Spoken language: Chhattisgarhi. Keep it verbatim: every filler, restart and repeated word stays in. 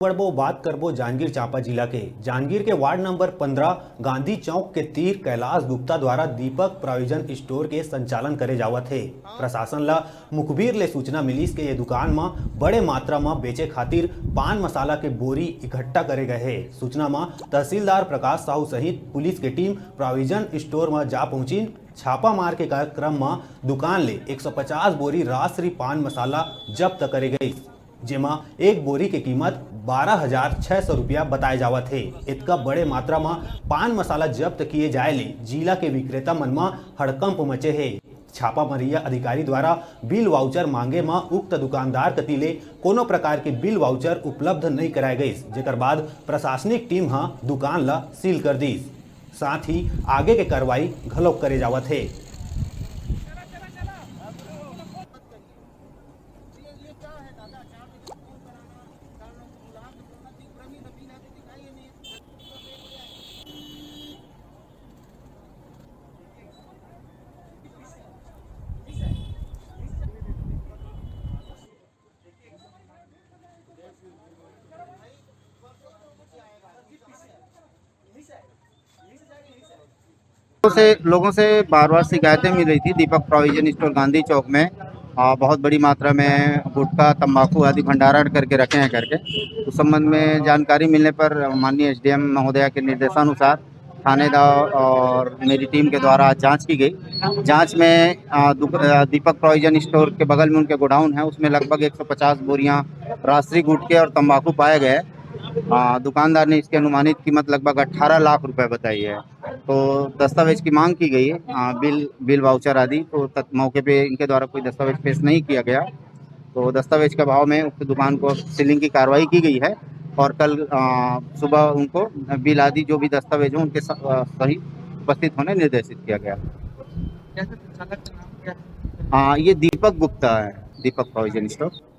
बढ़बो, बात करबो जांजगीर चांपा जिला के। जांजगीर के वार्ड नंबर पन्द्रह गांधी चौक के तीर कैलाश गुप्ता द्वारा दीपक प्रोविजन स्टोर के संचालन करे जावत हे। प्रशासन ला मुखबिर ले सूचना मिलिस के ये दुकान म बड़े मात्रा म बेचे खातिर पान मसाला के बोरी इकट्ठा करे गए हे। सूचना म तहसीलदार प्रकाश साहू सहित पुलिस के टीम प्रोविजन स्टोर म जा पहुंचिन। छापा मार के कार्यक्रम म दुकान ले एक सौ पचास बोरी राजश्री पान मसाला जब्त करे गइस, जेमा एक बोरी के कीमत बारह हजार छह सौ रुपया बताए जावत हे। इतका बड़े मात्रा म पान मसाला जब्त किए जाए ले जिला के विक्रेता मन म हड़कंप मचे हे। छापा मारिया अधिकारी द्वारा बिल वाउचर मांगे म उक्त दुकानदार कति ले कोनो प्रकार के बिल वाउचर उपलब्ध नइ कराए गइस, जेकर बाद प्रशासनिक टीम ह दुकान ल सील कर दीस। साथ ही आगे के कार्रवाई घलोक करे जावत हे। से, लोगों से बार बार शिकायतें मिल रही थी दीपक प्रोविजन स्टोर गांधी चौक में, आ, बहुत बड़ी मात्रा में गुटखा, तंबाकू आदि भंडारण करके रखे हैं करके। उस संबंध में जानकारी मिलने पर माननीय एसडीएम महोदया के निर्देशानुसार थानेदार और मेरी टीम के द्वारा जांच की गई। जांच में, आ, दुक-, आ, दीपक प्रोविजन स्टोर के बगल में उनके गोडाउन है, उसमें लगभग एक सौ पचास बोरियां राजश्री गुटखे और तंबाकू पाए गए। आ, दुकानदार ने इसकी अनुमानित कीमत लगभग अठारह लाख रुपए बताई है। तो दस्तावेज की मांग की गई है, आ, बिल, बिल वाउचर आदि। तो तत-, मौके पे इनके द्वारा कोई दस्तावेज पेश नहीं किया गया, तो दस्तावेज के अभाव में उक्त दुकान को सीलिंग की कार्रवाई की गई है और कल, आ, सुबह उनको बिल आदि जो भी दस्तावेज हो उनके स-, आ, सही उपस्थित होने निर्देशित किया गया। हाँ, ये दीपक गुप्ता है, दीपक प्रोविजन स्टोर।